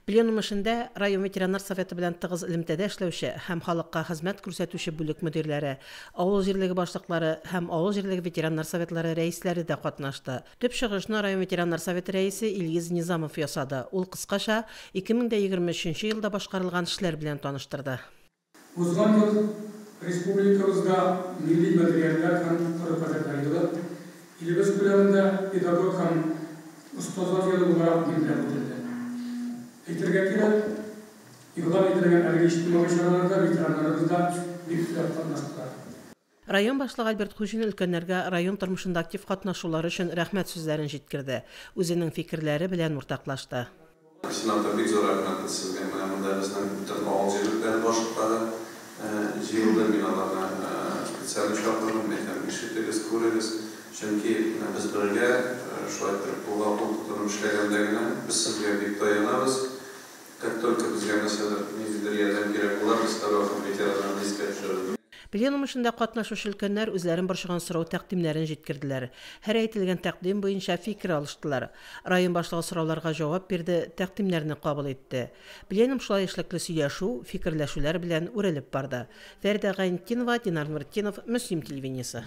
Пленум эшендә район ветераннар советы белән тыгыз элемтәдә эшләүче һәм халыкка хезмәт күрсәтүче бүлек мөдирләре, авыл җирлеге башлыклары һәм авыл җирлеге ветераннар советлары рәисләре дә катнашты. Төп чыгышны район ветераннар советы рәисе Илгиз Низамов ясады. Ул кыскача 2023 нче елда башкарылган эшләр белән таныштырды. Узган ел республикабызда Милли мәдәниятләр һәм гореф-гадәтләр елы, илебез күләмендә Педагог һәм остазлар елы буларак билгеләп үтелде. Әйтергә кирәк, игълан ителгән әлеге иҗтимагый чараларда ветераннарыбыз да бик теләп катнаштылар. Район башлыгы Альберт Хуҗин өлкәннәргә район тормышында актив катнашулары өчен рәхмәт сүзләрен җиткерде, үзенең фикерләре белән уртаклашты. Чынлап та бик зур рәхмәт сезгә. Менә монда безнең бөтен авыл җирлекләре башлыклары җыелды. Мин аларны специально чакырдым. Әйтәм, ишетегез, күрегез. Чөнки менә без бергә шулай иттереп кулга-кул тотынып эшләгәндә генә без сезгә бик таянабыз. Как только безгә нәрсәдер, ниндидер ярдәм кирәк була, без һәрвакыт ветераннарны искә төшерәбез. Пленум эшендә катнашучы өлкәннәр үзләрен борчыган сорау-тәкъдимнәрен җиткерделәр. Һәр әйтелгән тәкъдим буенча фикер алыштылар. Район башлыгы сорауларга җавап бирде, тәкъдимнәрне кабул итте. Пленум шулай эшлекле сөйләшү, фикерләшүләр белән үрелеп барды. Фәридә Гайнетдинова, Динар Нуретдинов, Мөслим телевидениесе.